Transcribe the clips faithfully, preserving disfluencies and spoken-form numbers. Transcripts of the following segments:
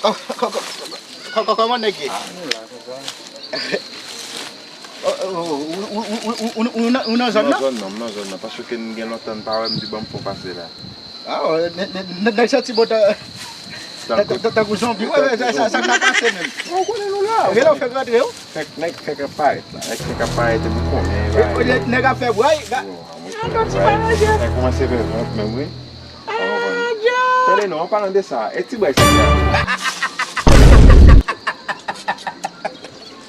Kò-, kò-, kò-, kò-, kò-, kò-, Kòman nèg ye? Ah, nou la konsa. Oh, oh, oh, ou, ou, ou, ou, ou, ou nan, ou nan zòn nan? Nan zòn nan, m nan zòn nan. Paske n gen lontan n pa wè, m di ban m fon pase la. Ah, oh, nè-, nè-, nè-, nèg santi bon ta-, ta-, ta-, ta-, tankou zonbi. Wè, wè, sa, sa, sa ka pase menm. Ou konnen nou la. Rele w fèk rantre, wi. Fèk, nèg fèk ap parèt la. Nèg fèk ap parèt epi w konnen. E, e, nèg ap fè bway. Bon, mwen konnen bway. Nèg kòmanse fè vant menm, wi. Tande non, an palan de sa, e ti bway sa la.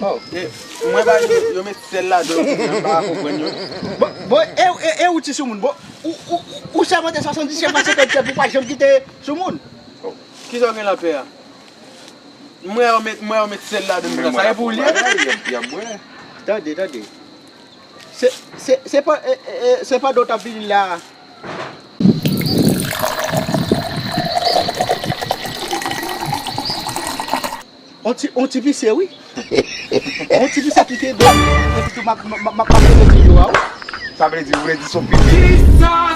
Oh. E, mwen ba yo, yo met sèl ladan, m pa konprann yo. Bon, bon, e, e, e ou ti soumoun, bon, ou, ou, ou, ou sèmante swasanndisèt pa senkannsenk pou pa janm kite soumoun. Oh. Kisa w gen lapè a? Mwen yo met, mwen yo met sèl ladan, sa e pou ou li ye? Y ap, y ap bwè. Tande, tande. Se, se, se pa, e, e, e, se pa dòt ap vini la. On ti, on ti pise, wi. On ti pise ki kenbe. Epi tou, m ap, m ap, m ap, m ap pase ti yo a, wi. Sa vle di, ou vle di son pise?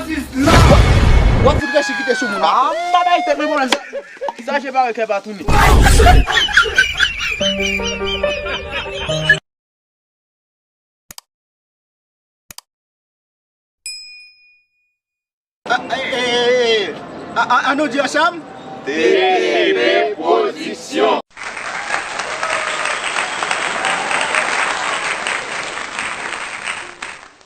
Jesus Lord! W ap fout resi kite sou moun. Ah, m pa bay tèt mwen pwoblèm sa. Sa je pa wè kè pa tounen. A, e, e, e, e, a, a, ann nou di ansanm. T P P